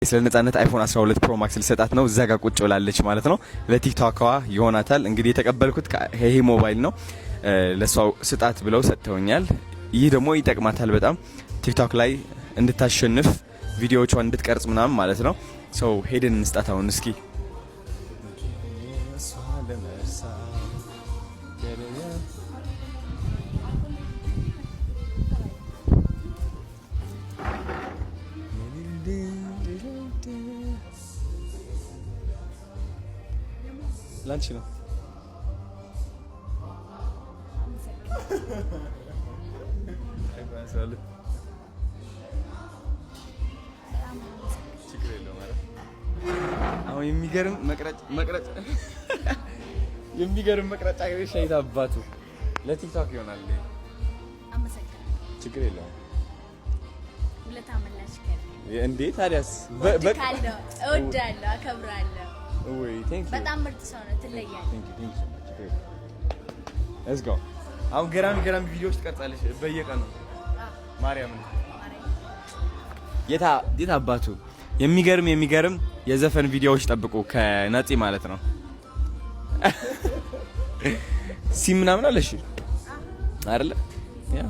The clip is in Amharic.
ስለ ነጻነት iPhone 12 Pro Max ልሰጣት ነው። እዛ ጋር ቁጭ ብላለች ማለት ነው። ለ TikTok ዋ ይሆናታል። እንግዲህ የተቀበልኩት ይሄ ሞባይል ነው። ለሷ ስጣት ብለው ሰጥተውኛል። ይህ ደግሞ ይጠቅማታል በጣም TikTok ላይ እንድታሸንፍ፣ ቪዲዮዎቿን እንድትቀርጽ ምናምን ማለት ነው። So ሄደን እንስጣት አሁን እስኪ። ላንቺ ነው። ችግር የለውም። አሁን የሚገርም መቅረጭ መቅረጭ የሚገርም መቅረጫ ሻይት አባቱ ለ TikTok ይሆናል። ችግር የለውም። እንዴ ታዲያስ። እወዳለሁ፣ አከብራለሁ። በጣም ምርጥ ሰው ነው። ትለያለህ። Let's go። አሁን ገራሚ ገራሚ ቪዲዮዎች ትቀርጻለች በየቀኑ። ማርያምን የታ የት አባቱ የሚገርም የሚገርም የዘፈን ቪዲዮዎች ጠብቁ ከነፂ ማለት ነው። ሲም ምናምን አለሽ አይደለ? Yeah.